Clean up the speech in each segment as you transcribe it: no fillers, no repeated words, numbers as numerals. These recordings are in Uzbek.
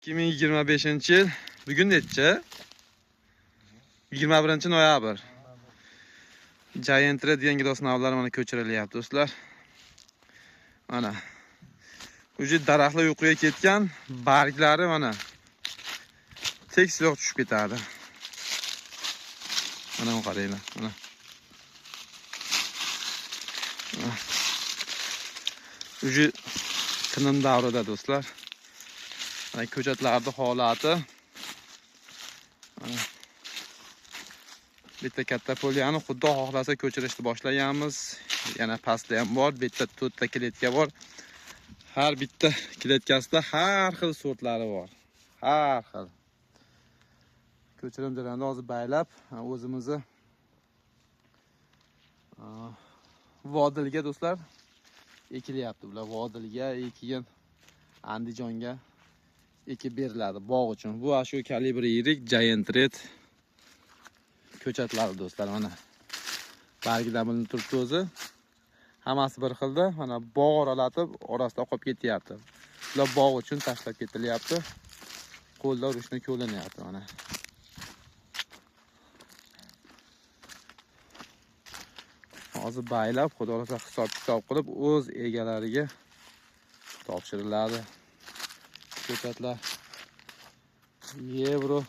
2025-yil bugun necha? 21 noyabr. Giant Red degan gilos navlari mana ko'chirilyapti do'stlar. Mana. Уже daraxtlar uyquga ketgan, barglari mana tekisroq tushib ketadi. Mana bu qaranglar, mana. Уже tinim davrida do'stlar. Mana ko'chatlarning holati. Mana bitta katta polyani xudo xohlasa ko'chirishni boshlaganmiz. Yana pastda ham bor, bitta to'rtta kletka bor. Har bitta kletkasida har xil sortlari bor. Har xil. Ko'chirim jarayonida hozir baylab o'zimizni Vodilga do'stlar ekilyapti. Bular Vodilga, keyin Andijonga ekib beriladi bog' uchun. Bu shu kalibri yirik Giant Red ko'chatlari do'stlar mana. Bargidan bilinib turibdi o'zi. Hammasi bir xilda, mana bog' oralatib, orasida qolib ketyapti. Bular bog' uchun tashlab ketilyapti. Qo'lda urishni ko'linyapti mana. Hozir baylab, xudo xohlasa hisob kitob qilib o'z egalariga topshiriladi. Ko'chatlar yevro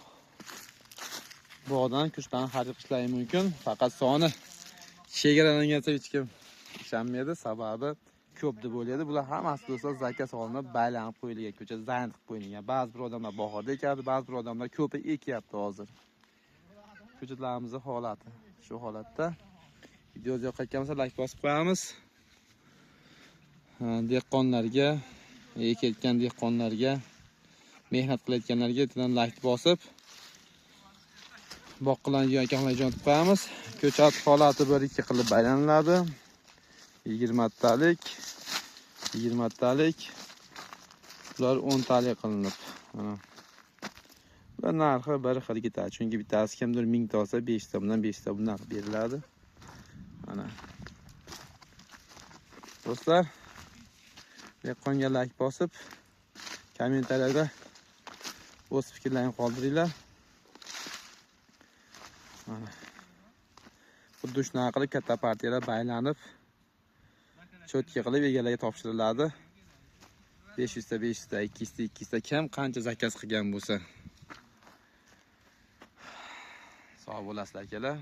bog'dan kuchdan xarid qilishlari mumkin. Faqat soni chegaralangancha hech kim ishonmaydi, sababi ko'p deb o'ylaydi. Bular hammasi do'stlar zakaz olinib baylanib qo'yilgan, ko'cha zayn qilib qo'yilgan. Ba'zi bir odamlar bahorda ekadi, ba'zi bir odamlar ko'pi ekyapti hozir. Ko'chatlarimizning holati shu holatda. Video yoqayotgan bo'lsa like bosib qo'yamiz. Dehqonlarga, ekayotgan dehqonlarga, mehnat qilayotganlarga bittadan like bosib boqqilangan ekanlar jo'natib qo'yamiz. Ko'chat holati 1-2 qilib baylaniladi. 20 talik, 20 talik. Bular 10 talik qilinib. Mana. Bular narxi bir xil ketadi, chunki bittasi kimdir 1000 ta olsa 5 ta bundan 5 ta bundan beriladi. Mana. Do'stlar, dehqonga like bosib, kommentariyada o'z fikrlaringizni qoldiringlar. Mana. Xuddi shunaqa qilib katta partiyalar baylanib, cho'tka qilib egalariga topshiriladi. 500 ta 500 ta, 200 ta 200 ta kim qancha zakaz qilgan bo'lsa. Sog' bo'lasizlar akalar.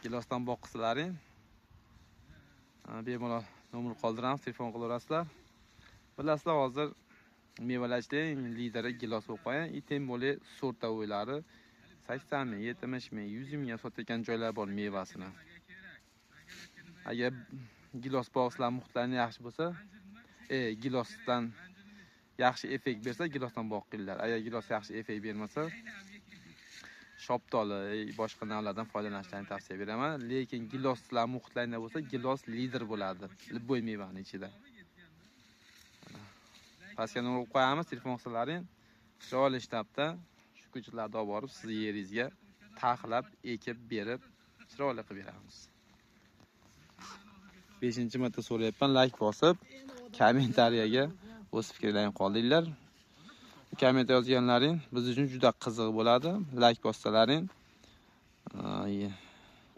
Gilosdan boqsalaring. Bemalol nomer qoldiramiz, telefon qilaverasizlar. Bilasizlar, hozir mevalarning lideri gilos bo'lib qo'ygan, и тем более sortovoylari 80 ming, 70 ming, 100 mingga sotayotgan joylar bor mevasini. Agar gilos bog'sizlar muhitlarini yaxshi bo'lsa, gilosdan yaxshi effekt bersa, gilosdan boqinglar. Agar gilos yaxshi effekt bermasa, shoptoli, boshqa navlardan foydalanishni tavsiya beraman. Lekin giloslar muhitlarida bo'lsa, gilos lider bo'ladi любой mevani ichida. Pastga nomer qo'yamiz, telefon qilsalaring, chiroyli shtabda shu ko'chatlarni olib borib, sizni yeringizga taxlab, ekib berib, chiroyli qilib beramiz. 5-marta so'rayapman, like bosib, kommentariyaga o'z fikrlaringni qoldiringlar. Komment yozganlaring biz uchun juda qiziq bo'ladi. Like bossalaring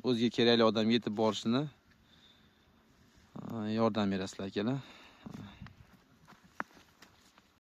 o'ziga kerakli odamga yetib borishini yordam berasizlar akalar.